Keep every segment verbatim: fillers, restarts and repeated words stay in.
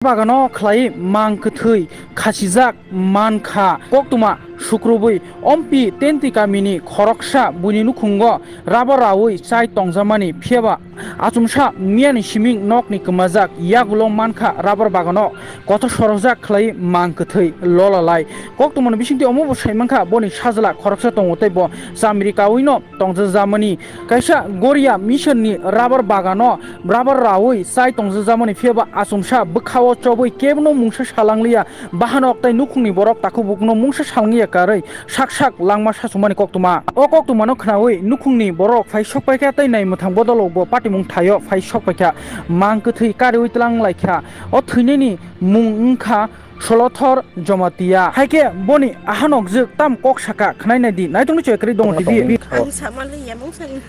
Bagano khlai mang kwthwi khachijak mankha. Koktwma sukrubwi Ompi Tenti kamini khoroksa buini nukhungo rubber raui chai tongjakmani, phiyaba achomsa miyani siming nokni kwmajak yagulo mankha rubber bagano kotor sorokjak khlai mang kwthwi lolalai. Koktwmani bisingtwi omo bo saimankha, boni sajla khoroksa tongo tei bo chamri kawino tongjakmani. Kaisa Goria missionni rubber bagano rubber raui chai tongjakmani, phiyaba achomsa bwkhao chobwi kebono mungsa salanglia. Bahanok tei nukhungni borok takhuk bukhukno mungsa salangya karwi sak sak langma sachumani koktwma. O koktwmano khnaui nukhungni borok phai sokpaikha tei nai mwthang bodolokbo patimung thaio phai sokpaikha. Mang kwthwi kariui tlang laikha. O thwinani mung wngkha Solothor Jomatia. Haikhe boni ahanok jwk tam kok saka khnainai di. Naitungni choi kwrwi dongo T V. Ang sama le ya mung sari.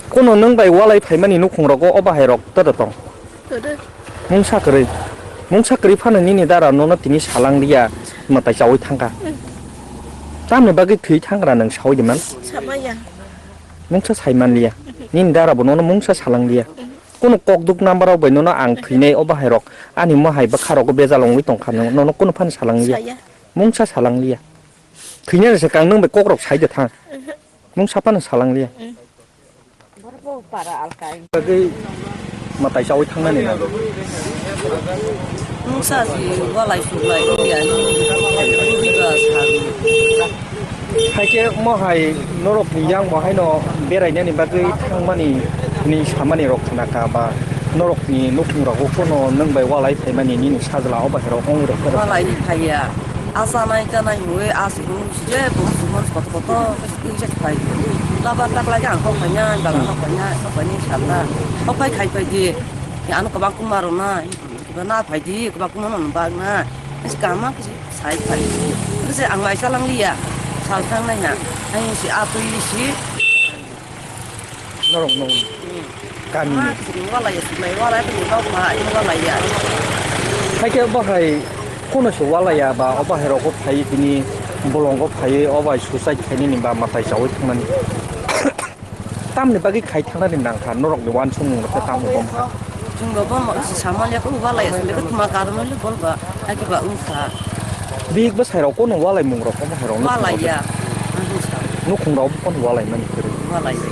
Kono nwng bai walai phaimani nukhungrogo o bahairok tada tong? Tada. Mungsa kwrwi. Mungsa kwrwi phano nini dara nono tini salang liya, mwtai chaui thangkha. Hmm. Tamni bagwi thwi thangra nwng saui diman? Samaya. Mungsa saiman liya. Nini dara bo nono mungsa salang liya. Hmm. Kono kokduk number rok bai nono ang thwinai o bahairok ani mohai bwkha rogo bejal wngwi tongkha, nono kono phano salang liya. Saya. Mungsa salang liya. Thwinai se kang nwng bai kokrok sai de thang. Hmm. Mungsa phano salang liya. Hmm. Bagwi mwtai chaui thangnani na. Mungsa si walai suklai wngya, bubi ba sa. Haikhe mohai norokni yang bo haino berainani bagwi thangmani ni samani rok khnakha ba norokni nukhung rogo kono nwng bai walai phaimani nini sajla o bahairok wngwi rokha. Walai phaiya. Asa nai ta nai hoi aswk je bo sumon koto koto. Ui, jak pai. Laba tak lagi ang kok paina, dalam kok paina, kok paina sata. Kok pai khai pai di. Ya anu kebang kuma rona. Kebang na pai di, kebang kuma non bag na. Is kama kisi sai pai. Kisi ang mai salang liya. Sal thang nai na. Ai si atui si. Norok nung. Hmm. Kami. Ah, kisi walai ya, sinai walai, kisi nau ma, ini walai ya. Hai ke bahai kono se walai ya ba, o bahai rok ko phai tini bolong ko phai, o bai suicide khainani ba matai chaui thangnani. Tamni bagwi khai thangnani nangkha, norokni uansukmung rok khe tamo bom kha. Chwng bo bom samal ya ko walai asle ko tuma karon le bol ba, aki ba wngkha. Bihik bwsai rok kono walai mung rok omo hai rok nukhung rok. Walai ya. Nukhung rok kono walai mani kwrwi. Walai ya.